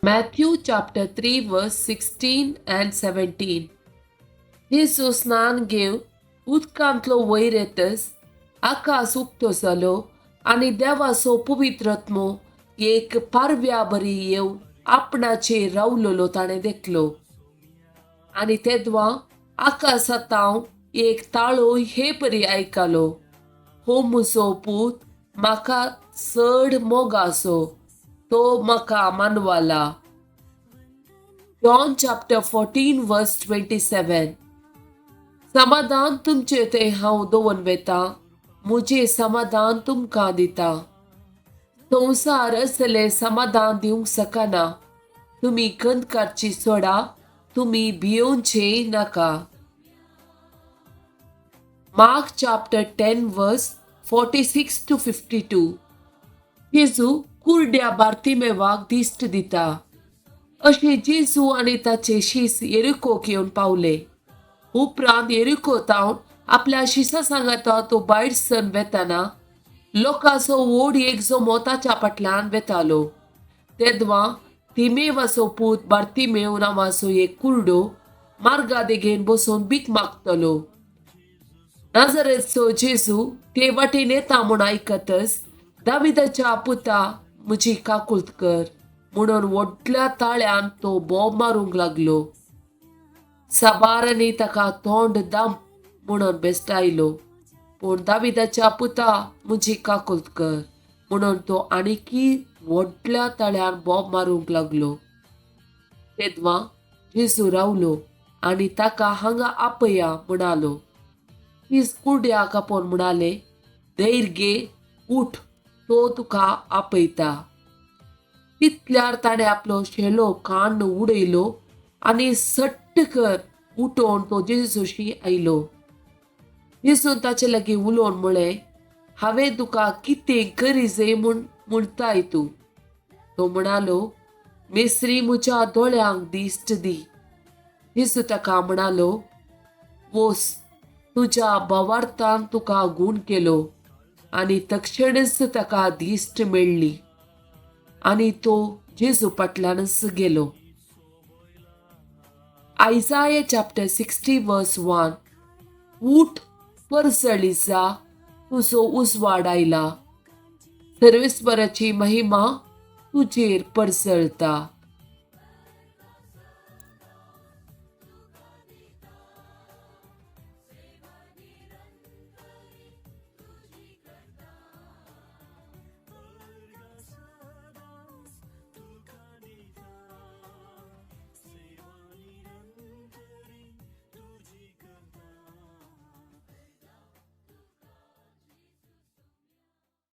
Matthew chapter 3 verse 16 and 17. जेजू स्नान घेवन उदकांतलो वयर येतच आकाश उक्तो जालो आनी देवाचो पवित्र आत्मो एक पारव्या बरी येवन आपणाचेर रावलेलो ताणें देखलो. आनी तेदवा आकाशांत एक ताळो हे परी आयकलो, हो म्हजो पूत, म्हाका चड मोग आसो, तो म्हाका मानवाला. John chapter 14 verse 27. समाधान तुमचे ते हांव दवरून वेता, म्हजें समाधान तुमकां दिता. संवसार असलें समाधान दिवंक शकना. तुमी खंत सोडा, तुमी भियोवचे नाका. Mark chapter 10 verse 46 to 52. जेजू कुरड्या बार्तिमेवाक दिश्ट दिता. अशें जेजू आनी ताचे शीस येरिकोक येवन पावले. उपरांत येरिको तावन आपल्या शिसा सांगाता तो भायर सन वेताना लोकांचो व्हड एक जमो ताच्या फाटल्यान वेतालो. तेदवा तिमेवाचो पूत बार्तिमेव नांवाचो एक कुरडो मार्गा देगेन बसून भीक मागतलो. नाजरेचो जेजू ते वाटेन येता म्हूण आयकतच, दाविदाच्या पुता, म्हजी काकुळट कर म्हणून व्हडल्या ताळ्यान तो बोब मारूंक लागलो. साबारांनी ताका तोंड दाम म्हणून बेस्टायलो, पूण दाविदाच्या पुता, म्हजी काकुळट कर म्हणून तो आनीकी व्हडल्या ताळ्यान बोब मारूंक लागलो. तेदवा जेजू रावलो आनी ताका हांगा आपया म्हणालो. शीस कुरड्याक आपोवन म्हणाले, धैर्य घे, उठ, तो तुका आपयता. तितल्यार ताणें आपलो शेलो काण्ण उडयलो आनी सट्ट कर उठोवन तो जेजूशी आयलो. जेजून ताचे लागीं उलोवन म्हळें, हांवें तुका कितें करी जाय म्हूण म्हणटाय तूं? तो म्हणालो, मेस्त्री, म्हज्या दोळ्यांक दिश्ट दी. जेजू ताका म्हणालो, वोस, तुज्या भावार्थान तुका गूण केलो. आनी तक्षणच ताका दिश्ट मेळ्ळी आनी तो जेजू फाटल्यानच गेलो. Isaiah chapter 60 verse 1. ऊठ, परजळी जा, तुजो उजवाड आयला, सर्वेस्वराची महिमा तुजेर परजळता.